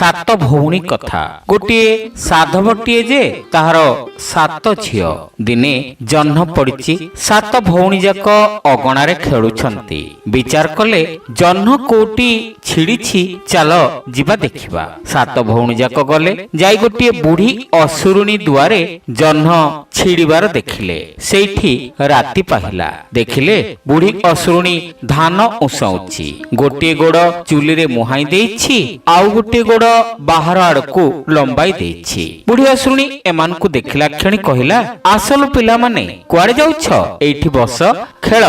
ସାତ ଭଉଣୀ କଥା। ଗୋଟିଏ ସାଧବଟିଏ ଯେ ତାହାର ସାତ ଝିଅ। ଦିନେ ଜହ୍ନ ପଡ଼ିଛି, ସାତ ଭଉଣୀ ଯାକ ଅଗଣାରେ ଖେଳୁଛନ୍ତି। ବିଚାର କଲେ, ଜହ୍ନ କୋଉଠି ଛିଡ଼ିଛି, ଚାଲ ଯିବା ଦେଖିବା। ସାତ ଭଉଣୀ ଯାକ ଗଲେ, ଯାଇ ଗୋଟିଏ ବୁଢୀ ଅସୁରୁଣୀ ଦୁଆରେ ଜହ୍ନ ଛିଡ଼ିବାର ଦେଖିଲେ। ସେଇଠି ରାତି ପାହିଲା। ଦେଖିଲେ, ବୁଢୀ ଅସୁରୁଣୀ ଧାନ ଉଁସାଉଛି। ଗୋଟିଏ ଗୋଡ଼ ଚୁଲିରେ ମୁହାଁଇ ଦେଇଛି, ଆଉ ଗୋଟିଏ ଗୋଡ଼ ବାହାର ଆଡ଼କୁ ଲମ୍ବାଇ ଦେଇଛି। ବୁଢୀ ଅସୁରୁଣୀ ଏମାନଙ୍କୁ ଦେଖିଲା କ୍ଷଣି କହିଲା, "ଆସଲ ପିଲାମାନେ, କୁଆଡେ ଯାଉଛ? ଏଇଠି ବସ, ଖେଳ।"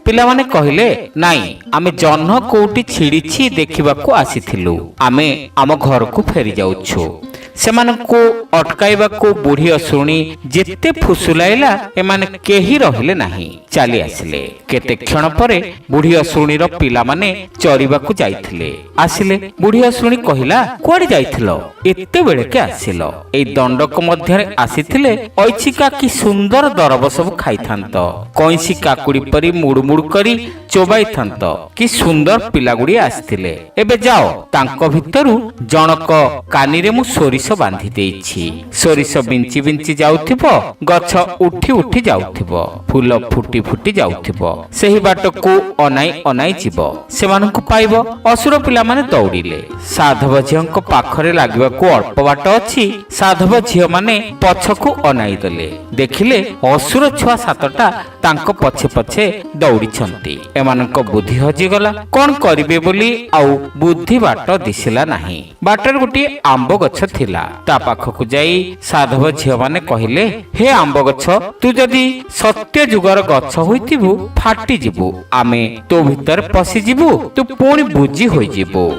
ପିଲାମାନେ କହିଲେ, "ନାଇଁ, ଆମେ ଜହ୍ନ କୋଉଠି ଛିଡ଼ିଛି ଦେଖିବାକୁ ଆସିଥିଲୁ। ଆମେ ଆମ ଘରକୁ ଫେରି ଯାଉଛୁ।" ସେମାନଙ୍କୁ ଅଟକାଇବାକୁ ବୁଢୀ ଅସୁରୁଣୀ ଯେତେ ଫୁସୁଲାଇଲା, ଏମାନେ କେହି ରହିଲେ ନାହିଁ, ଚାଲି ଆସିଲେ। କେତେ କ୍ଷଣ ପରେ ବୁଢୀ ଅସୁରୁଣୀର ପିଲାମାନେ ଚରିବାକୁ ଯାଇଥିଲେ, ଆସିଲେ। ବୁଢୀ ଅସୁରୁଣୀ କହିଲା, "କୁଆଡେ ଯାଇଥିଲ, ଏତେବେଳକେ ଆସିଲ? ଏଇ ଦଣ୍ଡକ ମଧ୍ୟରେ ଆସିଥିଲେ ଐଛିକା କି ସୁନ୍ଦର ଦରବ ସବୁ ଖାଇଥାନ୍ତ, କଇଁସି କାକୁଡି ପରି ମୁଡୁମୁଡୁ କରି ଚୋବାଇଥାନ୍ତ। କି ସୁନ୍ଦର ପିଲାଗୁଡ଼ିଏ ଆସିଥିଲେ! ଏବେ ଯାଅ, ତାଙ୍କ ଭିତରୁ ଜଣକ କାନିରେ ମୁଁ ସୋରିଷ ବାନ୍ଧି ଦେଇଛି। ସୋରିଷ ବିଞ୍ଚି ବିଞ୍ଚି ଯାଉଥିବ, ଗଛ ଉଠି ଉଠି ଯାଉଥିବ, ଫୁଲ ଫୁଟି ଫୁଟି ଯାଉଥିବ। ସେହି ବାଟକୁ ଅନାଇ ଅନାଇ ଯିବ, ସେମାନଙ୍କୁ ପାଇବ।" ଅସୁର ପିଲାମାନେ ଦୌଡ଼ିଲେ। ସାଧବ ଝିଅଙ୍କ ପାଖରେ ଲାଗିବାକୁ ଅଳ୍ପ ବାଟ ଅଛି, ସାଧବ ଝିଅମାନେ ପଛକୁ ଅନାଇ ଦେଲେ। ଦେଖିଲେ, ଅସୁର ଛୁଆ ସାତଟା ତାଙ୍କ ପଛେ ପଛେ ଦୌଡ଼ିଛନ୍ତି। ଏମାନଙ୍କ ବୁଦ୍ଧି ହଜିଗଲା। କଣ କରିବେ ବୋଲି ଆଉ ବୁଦ୍ଧି ବାଟ ଦିଶିଲା ନାହିଁ। ବାଟରେ ଗୋଟିଏ ଆମ୍ବ ଗଛ ଥିଲା। ତା ପାଖକୁ ଯାଇ ସାଧବ ଝିଅମାନେ କହିଲେ, "ହେ ଆମ୍ବ ଗଛ, ତୁ ଯଦି ସତ୍ୟ ଯୁଗର ଗଛ ହୋଇଥିବୁ, ଫାଟିଯିବୁ, ଆମେ ତୋ ଭିତରେ ପଶିଯିବୁ, ତୁ ପୁଣି ବୁଜି ହୋଇଯିବୁ।"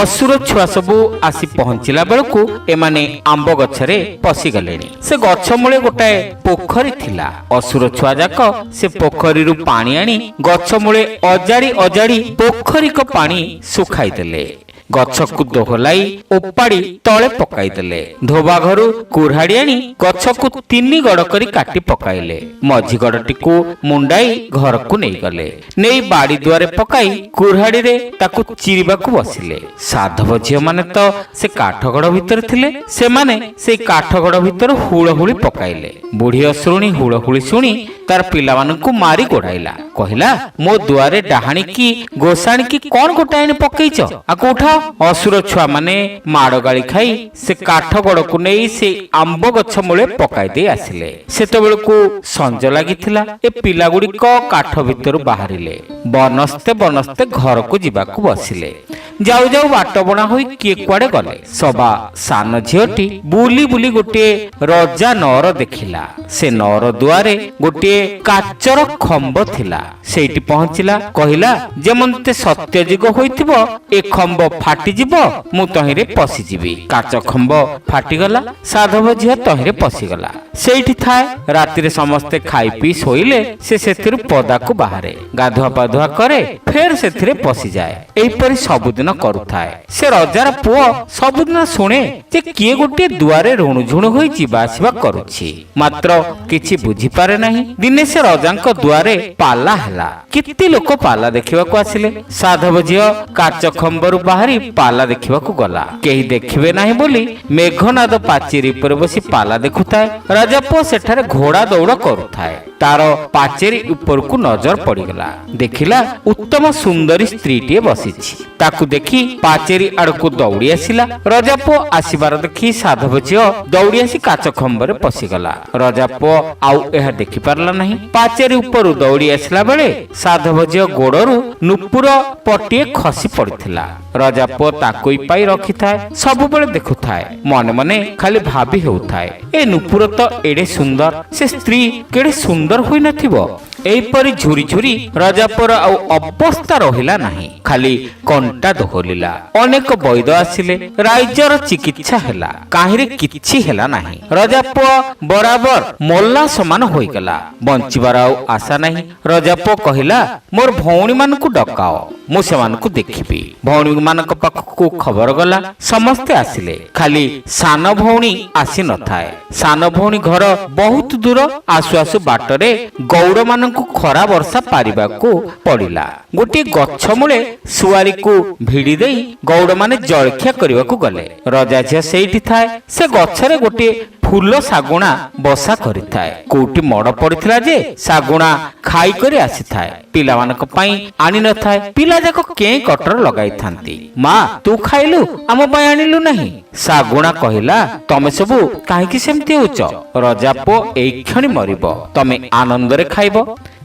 ଅସୁର ଛୁଆ ସବୁ ଆସି ପହଞ୍ଚିଲା ବେଳକୁ ଏମାନେ ଆମ୍ବ ଗଛରେ ପଶିଗଲେଣି। ସେ ଗଛ ମୂଳେ ଗୋଟାଏ ପୋଖରୀ ଥିଲା। ଅସୁର ଛୁଆ ଯାକ ସେ ପୋଖରୀରୁ ପାଣି ଆଣି ଗଛ ମୂଳେ ଅଜାଡ଼ି ଅଜାଡ଼ି ପୋଖରୀକ ପାଣି ଶୁଖାଇଦେଲେ। ଗଛକୁ ଦୋହଲାଇ ଓପାଡ଼ି ତଳେ ପକାଇଦେଲେ। ଧୋବା ଘରୁ କୁରାଢି ଆଣି ଗଛକୁ ତିନି ଗଡ଼ କରି କାଟି ପକାଇଲେ। ମଝି ଗଡ଼ଟିକୁ ମୁଣ୍ଡାଇ ଘରକୁ ନେଇଗଲେ। ନେଇ ବାଡ଼ି ଦୁଆରେ ପକାଇ କୁରାଢିରେ ତାକୁ ଚିରିବାକୁ ବସିଲେ। ସାଧବ ଝିଅମାନେ ତ ସେ କାଠଗଡ଼ ଭିତରେ ଥିଲେ। ସେମାନେ ସେଇ କାଠଗଡ଼ ଭିତରୁ ହୁଳହୁଳି ପକାଇଲେ। ବୁଢୀ ଅସୁରୁଣୀ ହୁଳହୁଳି ଶୁଣି ତାର ପିଲାମାନଙ୍କୁ ମାରି ଗୋଡାଇଲା। କହିଲା, "ମୋ ଦୁଆରେ ଡାହାଣୀ କି ଗୋସାଣୀ କି କଣ ଗୋଟାଏ ଆଣି ପକେଇଛ? ଆକୁ ଉଠାଅ।" ଅସୁର ଛୁଆମାନେ ମାଡ଼ ଗାଳି ଖାଇ ସେ କାଠ ଗଡ଼କୁ ନେଇ ସେ ଆମ୍ବ ଗଛ ମୂଳେ ପକାଇ ଦେଇ ଆସିଲେ। ସେତେବେଳକୁ ସଞ୍ଜ ଲାଗିଥିଲା। ଏ ପିଲା ଗୁଡ଼ିକ କାଠ ଭିତରୁ ବାହାରିଲେ। ବନସ୍ତେ ବନସ୍ତେ ଘରକୁ ଯିବାକୁ ବସିଲେ। ଯାଉ ଯାଉ ବାଟ ବଣା ହୋଇ କିଏ କୁଆଡେ ଗଲେ। ସବା ସାନ ଝିଅଟି ବୁଲି ବୁଲି ଗୋଟିଏ ରଜା ନଅର ଦେଖିଲା। ସେ ନଅର ଦୁଆରେ ଗୋଟିଏ କାଚର ଖମ୍ବ ଥିଲା। ସେଇଠି ପହଞ୍ଚିଲା। କହିଲା, "ଯେମନ୍ତେ ସତ୍ୟ ଯୁଗ ହୋଇଥିବ, ଏ ଖମ୍ବ ଫାଟିଯିବ, ମୁଁ ତହିଁରେ ପଶିଯିବି।" କାଚ ଖମ୍ବ ଫାଟିଗଲା। ସାଧବ ଝିଅ ତହିଁରେ ପଶିଗଲା। ସେଇଠି ଥାଏ। ରାତିରେ ସମସ୍ତେ ଖାଇ ପିଇ ଶୋଇଲେ ସେ ସେଥିରୁ ପଦାକୁ ବାହାରେ, ଗାଧୁଆ ପାଧୁଆ କରେ, ଫେର ସେଥିରେ ପଶିଯାଏ। ଏହିପରି ସବୁଦିନ କରୁଥାଏ। ସେ ରଜାର ପୁଅ ସବୁଦିନ ଶୁଣେ ଯେ କିଏ ଗୋଟିଏ ଦୁଆରେ ରୁଣୁଝୁଣୁ ହୋଇ ଯିବା ଆସିବା କରୁଛି, ମାତ୍ର କିଛି ବୁଝିପାରେ ନାହିଁ। ଦିନେ ସେ ରଜାଙ୍କ ଦୁଆରେ ପାଲା ହେଲା। କେତେ ଲୋକ ପାଲା ଦେଖିବାକୁ ଆସିଲେ। ସାଧବ ଝିଅ କାଚ ଖମ୍ବରୁ ବାହାରି ପାଲା ଦେଖିବାକୁ ଗଲା। କେହି ଦେଖିବେ ନାହିଁ ବୋଲି ମେଘନାଦ ପାଚେରୀ ଉପରେ ବସି ପାଲା ଦେଖୁଥାଏ। ରାଜା ପୁଅ ସେଠାରେ ଘୋଡା ଦୌଡ଼ କରୁଥାଏ। ତାର ପାଚେରୀ ଉପରକୁ ନଜର ପଡିଗଲା। ଦେଖିଲା, ଉତ୍ତମ ସୁନ୍ଦରୀ ସ୍ତ୍ରୀଟିଏ ବସିଛି। ତାକୁ ଦେଖି ପାଚେରୀ ଆଡକୁ ଦୌଡ଼ି ଆସିଲା। ରଜା ପୁଅ ଆସିବାର ଦେଖି ସାଧବ ଝିଅ ଦୌଡ଼ି ଆସି କାଚ ଖମ୍ବରେ ପଶିଗଲା। ରଜା ପୁଅ ଆଉ ଏହା ଦେଖିପାରିଲା ନାହିଁ। ପାଚେରୀ ଉପରୁ ଦୌଡ଼ି ଆସିଲା ବେଳେ ସାଧବ ଝିଅ ଗୋଡରୁ ନୂପୁର ପଟିଏ ଖସି ପଡିଥିଲା। ରଜା ପୁଅ ତାକୁ ପାଇ ରଖିଥାଏ, ସବୁବେଳେ ଦେଖୁଥାଏ। ମନେ ମନେ ଖାଲି ଭାବି ହେଉଥାଏ, ଏ ନୂପୁର ତ ଏଡେ ସୁନ୍ଦର, ସେ ସ୍ତ୍ରୀ କେଡେ ସୁନ୍ଦର ହୋଇନଥିବ? ଏହିପରି ଝୁରି ଝୁରି ରଜାପୁଅର ଆଉ ଅବସ୍ଥା ରହିଲା ନାହିଁ, ଖାଲି କଣ୍ଟା ଦୋହଲିଲା। ଅନେକ ବୈଦ ଆସିଲେ, ରାଇଜର ଚିକିତ୍ସା ହେଲା, କାହିଁରେ କିଛି ହେଲା ନାହିଁ। ରଜାପୁଅ ବରାବର ମଲା ସମାନ ହୋଇଗଲା। ବଞ୍ଚିବାର ଆଉ ଆଶା ନାହିଁ। ରଜାପୁଅ କହିଲା, "ମୋର ଭଉଣୀମାନଙ୍କୁ ଡକାଅ।" ମୁଁ ସେମାନଙ୍କୁ ଦେଖିବି। ଭଉଣୀମାନଙ୍କ ପାଖକୁ ଖବର ଗଲା, ସମସ୍ତେ ଆସିଲେ। ଖାଲି ସାନ ଭଉଣୀ ଆସି ନଥାଏ। ସାନ ଭଉଣୀ ଘର ବହୁତ ଦୂର। ଆସୁ ଆସୁ ବାଟରେ ଗଉଡ଼ମାନଙ୍କୁ ଖରା ବର୍ଷା ପାରିବାକୁ ପଡ଼ିଲା। ଗୋଟିଏ ଗଛ ମୂଳେ ସୁଆରୀକୁ ଭିଡ଼ି ଦେଇ ଗଉଡ଼ମାନେ ଜଳଖିଆ କରିବାକୁ ଗଲେ। ରଜା ଝିଅ ସେଇଠି ଥାଏ। ସେ ଗଛରେ ଗୋଟିଏ ଫୁଲ ଶାଗୁଣା ବସା କରିଥାଏ। କୋଉଠି ମଡ଼ ପଡ଼ିଥିଲା ଯେ ଶାଗୁଣା ଖାଇକରି ଆସିଥାଏ, ପିଲାମାନଙ୍କ ପାଇଁ ଆଣି ନଥାଏ। ପିଲା ଯାକ କେଁ କଟର ଲଗାଇଥାନ୍ତି, ମା, ତୁ ଖାଇଲୁ, ଆମ ପାଇଁ ଆଣିଲୁ ନାହିଁ। ଶାଗୁଣା କହିଲା, ତମେ ସବୁ କାହିଁକି ସେମିତି ହଉଛ? ରଜା ପୁଅ ଏଇ କ୍ଷଣି ମରିବ, ତମେ ଆନନ୍ଦରେ ଖାଇବ।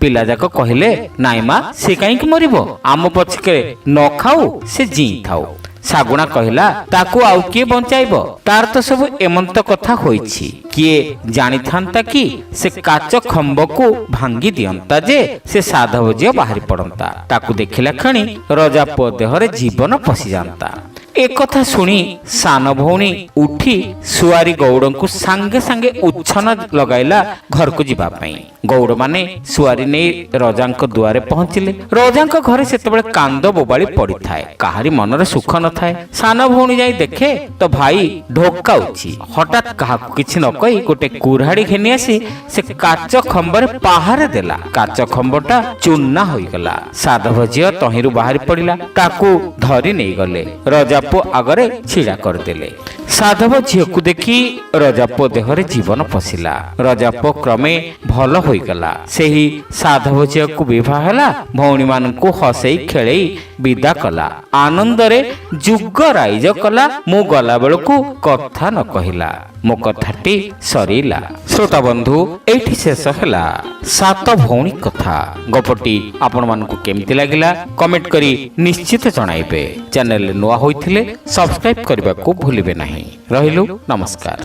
ପିଲା ଯାକ କହିଲେ, ନାଇଁ ମା, ସେ କାହିଁକି ମରିବ? ଆମ ପଛକେ ନ ଖାଉ, ସେ ଜିଇଁଥାଉ। ଶାଗୁଣା କହିଲା, ତାକୁ ଆଉ କିଏ ବଞ୍ଚାଇବ? ତାର ତ ସବୁ ଏମନ୍ତ କଥା ହୋଇଛି। କିଏ ଜାଣିଥାନ୍ତା କି ସେ କାଚ ଖମ୍ବକୁ ଭାଙ୍ଗି ଦିଅନ୍ତା ଯେ ସେ ସାଧବ ଝିଅ ବାହାରି ପଡନ୍ତା। ତାକୁ ଦେଖିଲା କ୍ଷଣି ରଜା ପୁଅ ଦେହରେ ଜୀବନ ପଶିଯାନ୍ତା। ଏକଥା ଶୁଣି ସାନ ଭଉଣୀ ଉଠି ସୁଆରୀ ଗଉଡ଼ଙ୍କୁ ସାଙ୍ଗେ ସାଙ୍ଗେ ଉଚ୍ଛନ ଲଗାଇଲା ଘରକୁ ଯିବା ପାଇଁ। ଗଉଡ଼ମାନେ ସୁଆରୀ ନେଇ ରଜାଙ୍କ ଦୁଆରେ ପହଞ୍ଚିଲେ। ରଜାଙ୍କ ଘରେ ସେତେବେଳେ କାନ୍ଦ ବୋବାଳି ପଡ଼ିଥାଏ, କାହାରି ମନରେ ସୁଖ ନଥାଏ। ସାନ ଭଉଣୀ ଯାଇ ଦେଖେ ତ ଭାଇ ଢୋକାଉଛି। ହଠାତ୍ କାହାକୁ କିଛି ନ କହି ଗୋଟେ କୁରାଢି ଘେନି ଆସି ସେ କାଚ ଖମ୍ବରେ ପାହାରେ ଦେଲା। କାଚ ଖମ୍ବଟା ଚୂନା ହୋଇଗଲା। ସାଧବ ଝିଅ ତହିଁରୁ ବାହାରି ପଡ଼ିଲା। ତାକୁ ଧରି ନେଇଗଲେ, ରଜାପୁଅ ଆଗରେ ଛିଡ଼ା କରିଦେଲେ। ସାଧବ ଝିଅକୁ ଦେଖି ରଜାପୁଅ ଦେହରେ ଜୀବନ ପଶିଲା। ରଜାପୁଅ କ୍ରମେ ଭଲ ହୋଇଗଲା। ସେହି ସାଧବ ଝିଅକୁ ବିବାହ ହେଲା। ଭଉଣୀମାନଙ୍କୁ ହସେଇ ଖେଳେଇ ବିଦା କଲା। ଆନନ୍ଦରେ ଯୁଗ ରାଇଜ କଲା। ମୁଁ ଗଲା ବେଳକୁ କଥା ନ କହିଲା। ମୋ କଥାଟି ସରିଲା। ଶ୍ରୋତା ବନ୍ଧୁ, ଏଇଠି ଶେଷ ହେଲା ସାତ ଭଉଣୀ କଥା। ଗପଟି ଆପଣମାନଙ୍କୁ କେମିତି ଲାଗିଲା କମେଣ୍ଟ କରି ନିଶ୍ଚିତ ଜଣାଇବେ। ଚ୍ୟାନେଲରେ ନୂଆ ହୋଇଥିଲେ ସବସ୍କ୍ରାଇବ କରିବାକୁ ଭୁଲିବେ ନାହିଁ। ରହିଲୁ, ନମସ୍କାର।